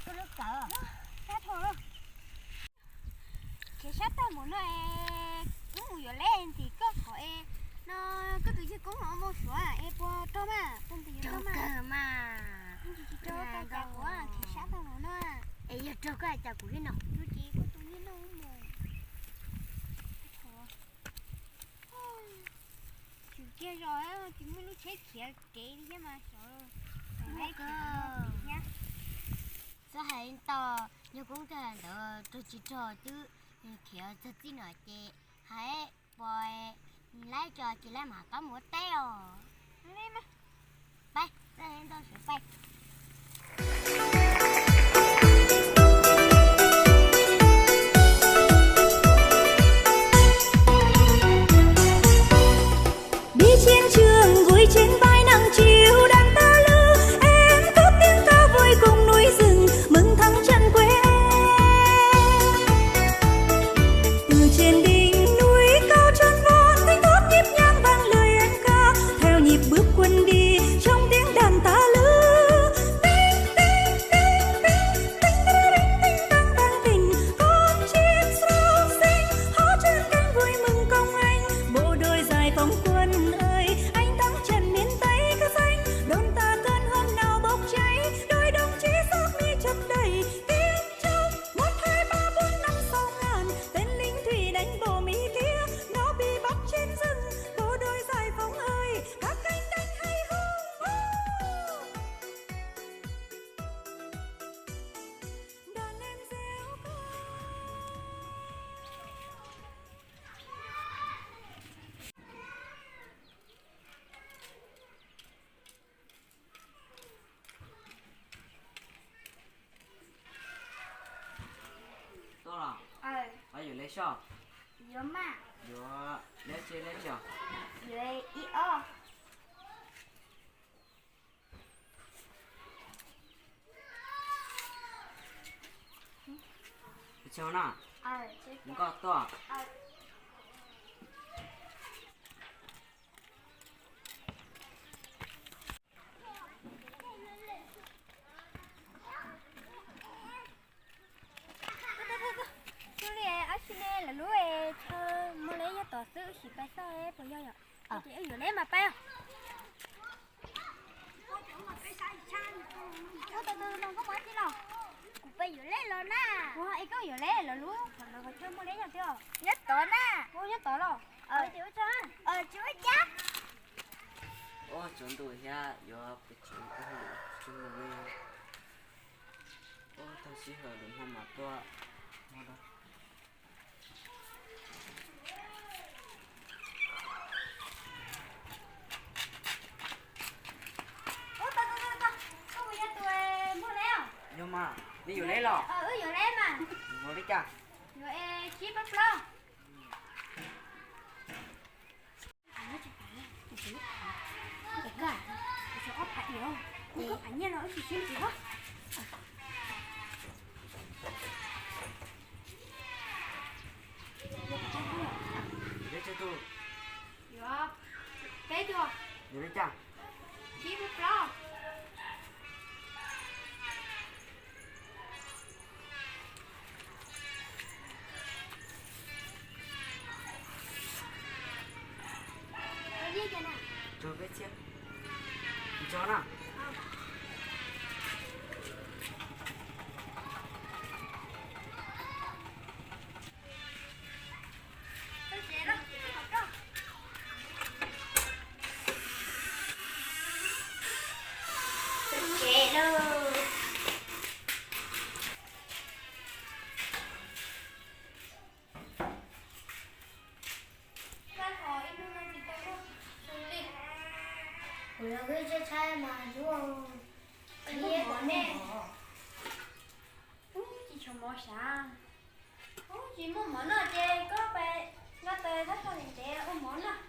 Koj lub kawm, sab dhau lawm. Khiav sab tag mus no es, wb mus yuav leb ntxim koj qhov es no, koj tus yawg koob los mus suav es puas raug mas, puas nti yuav raug mas? Mas tsis raug, koj cas kuv khiav sab tag mus no. Es yog raug koj cas kuv li no? Raug ces koj tus yawg noj mus. Tsis kiag zos, tsis muaj lub tsheb khiav kev li thiab mas xyov. Txhob hais ntau, yog koob kawg ntawd raug tsis raug twb khiav txog txij no ces hais pos laib tso ces laib mam qab mus ua teb os. Pab, txhob hais ntau sawv pab. Đi chiến trường vui trên vai nặng trĩu đàn ta lư, em cất tiếng ca vui cùng núi rừng mừng thắng trận quê em. Từ trên đỉnh núi cao tròn von, thanh thoát nhịp nhàng vang lời em ca, theo nhịp bước quân đi trong tiếng đàn ta lư. Tinh, tinh, tinh, tinh, tinh, tinh, tinh, tăng, tăng, tỉnh, con chim sáo xinh, hót trên cánh vui mừng công anh, bộ đội giải phóng quân ơi, anh thắng trận miền Tây khắp xanh, đồn ta cơn hương nào bốc cháy, đôi đồng chí xác mi chất đầy tiếng trong. Một hai ba bốn năm sáu ngàn, tên lính thủy đánh bộ Mỹ kia, nó bị bắt trên rừng, bộ đội giải phóng ơi, các anh đánh hay hùng. Đàn em réo vang. Tuaj los? Pab yuav leb soj. Yuav mas. Yuav leb tse leb tse? Yuav ib ob. Tus tseg no, nkoj tuaj. Xyov li ab tsi ne, lawv lub chaw muag leb yog tod xwb, wb sim pais xauj puas yog yom. Ces wb yuav leb mas pais. Ua tau tau no koj muab tij los. Kuv pais yuav leb los na. Ua es koj yuav leb lawv lub qhov no qhov chaw muag leb yog tiag? Nyob tod na. Ua nyob tod los? Ces ua tsaug. Tsis ua cas. Ua tsaug ntuj thiab yuav pes tsawg tsaug ntuj li. Ua tag sij hawm lwm hmo mas tuaj. Ua tau tau tau, koj puas yog tus muag leb os? Yog mas, nej yuav leb los? Wb yuav leb mas. Yuav li cas? Yuav es tsib pab plaub. Ob phav ib, kuv koj phav nyiaj no wb tsis sib ntsis hos. Yuav peb tug. Yuav li cas? Tsib pab plaub. Tso peb txhiab. Tso na. Tsev lawm. Kuv los wb tshaib tshaib mas yus, ib mov ne. Ub, tsis tshuav mov sav. Ub, tsis muaj mov noj ces koj pais nqa taws thab tso ntev ua mov noj.